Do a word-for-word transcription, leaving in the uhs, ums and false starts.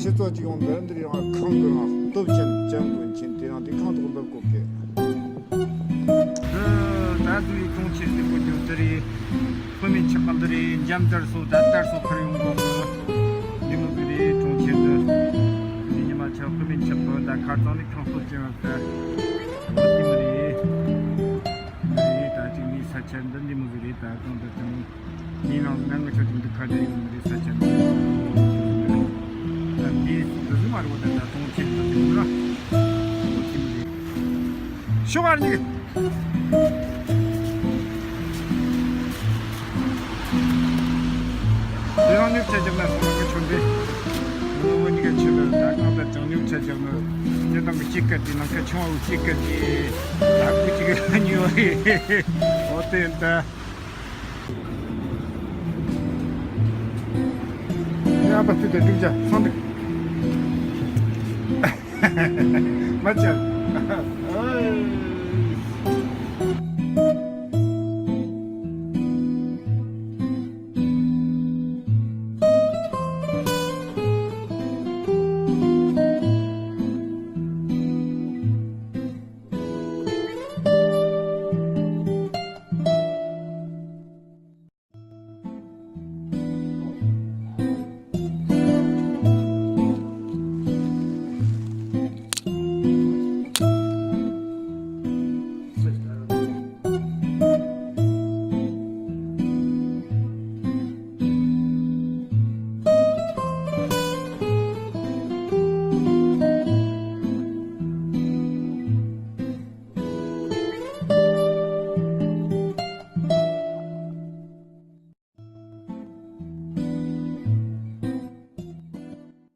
སྤྱི་ཚོགས་གཅིག་ཡོང་འདིར་འདིར་ཡང་ཁང་གི་ནང་སྟོབས་ཅན་ཅན་དགོན་ཆེན་དེ་རང་དེ་ཁང་ཐོག་འདིར་བཀོད་གི། འདི་ད་དུ་ཡི་གྲོང་ཁྱེར་དེ་བོ་ཡོད་དེ་རེད། དཔེ་མེད་ཆགས་པ་འདི་རེད། འཇམ་དར་སོ་ད་དར་སོ་ཁར་ཡོང་གོ་འདི་མོ་གི་རེད། གྲོང་ཁྱེར་འདི་འདི་ཉི་མ་ཆགས་དཔེ་མེད་ཆགས་པ་ད་ཁར་ཙང་ནི་ཁང་སྟོབས་ཅན་བ་ད་འདི་མོ་རེད། རེད། ད་ཅིག་ནི་ས་ཆ་འདི་འདི་མོ་གི་རེད། ད་གང་ད་ཅང་། མི་ནང་ནང་གི་ཆོས་དེ་འདི་ཁ་བརྡ་ཡོང་གི་རེད་ས་ཆ་འདི། ད་འདི་འདི་ཟི་མ་རེད་པ། ད་ད་གྲོང་ཁྱེར་འདི་འདི་ར། ཨོ་ཁྱིམ་རེད། ཤོག་ཨ་ནི། དེ་རང་ཉོབ་ཆ་རྒྱག་ན་སོང་ང་ཆོ་འདི། ངོ་བོ་ཉི་ག་ཆོས་ལ་ད་གང་ལྟར་ཀྱང་ཉོབ་ཆ་རྒྱག་ན། དེ་དང་གི་གཅིག་སྐད་དེ་ནང་ཁ་ཆུང་བ་གཅིག་སྐད་དེ། ད་ཁུ་གཅིག་ཉོ་རེད། ཨོ་དེ་ད། ཡ་པ་ཚུད་དེ་འགྲིག་ཅག་སང་འགྲིག་མ་ཅག